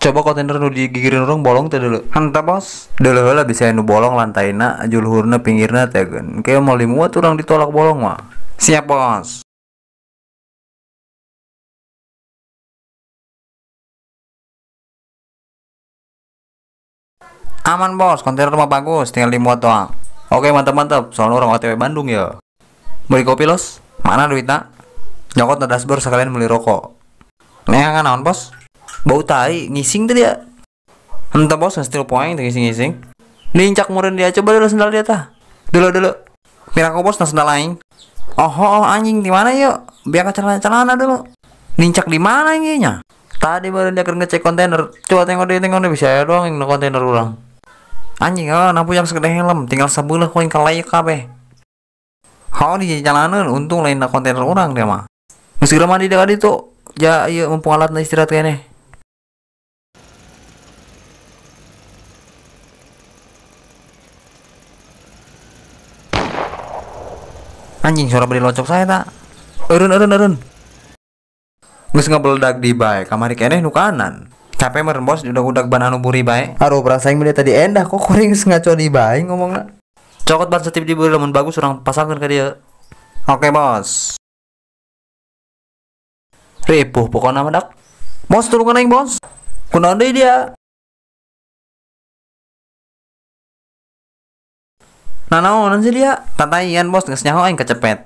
Coba kontainer nu digigirin urang bolong teh dulu. Henteu bos. Dulu heula bisa nu bolong lantaina, juluhurna pinggirna teh geun. Engke moal dimuat urang ditolak bolong mah. Siap bos. Aman bos, kontainer mah bagus, tinggal dimuat doang. Oke mantap-mantap, soalnya orang OTW Bandung ya. Beli kopi los, mana duitna? Nyokot na dashboard sekalian beli rokok. Neangan naon bos? Bau tai, ngising tuh dia. Entah bos, still point ngising-ngising. Nincak meureun dia, coba dulu sendal dia tah. Dulu dulu. Piraku bos na sendal aing. Oh, oh anjing di mana yuk? Biar celana-celana dulu. Nincak di mana ini nya? Tadi baru dia ngecek kontainer. Coba tengok deh bisa ya doang yang kontainer urang. Anjing, oh, nampu yang segede helm, tinggal sebelah koin kalayak kabeh. Hau di jalanan, untung lain kontainer orang dia mah. Geus geura mandi deui tuh. Ja ieu mumpung alatna istirahat keneh. Anjing suara beli loncok saya tak. Eureun eureun eureun. Geus ngabeledag di bae, kamari keneh nu kanan. Capek meureun bos udag-udag ban anu buri bae. Aduh perasaan aing tadi endah kok kuring geus ngaco di bae ngomongna. Cokot ban setip di buri lamun bagus urang pasangkeun ka dieu. Oke bos. Ripuh pokona mah dak. Bos tulungan aing bos. Kunaon deui dia? Nah naonan sih dia? Tataian bos geus nyaho aing kecepet.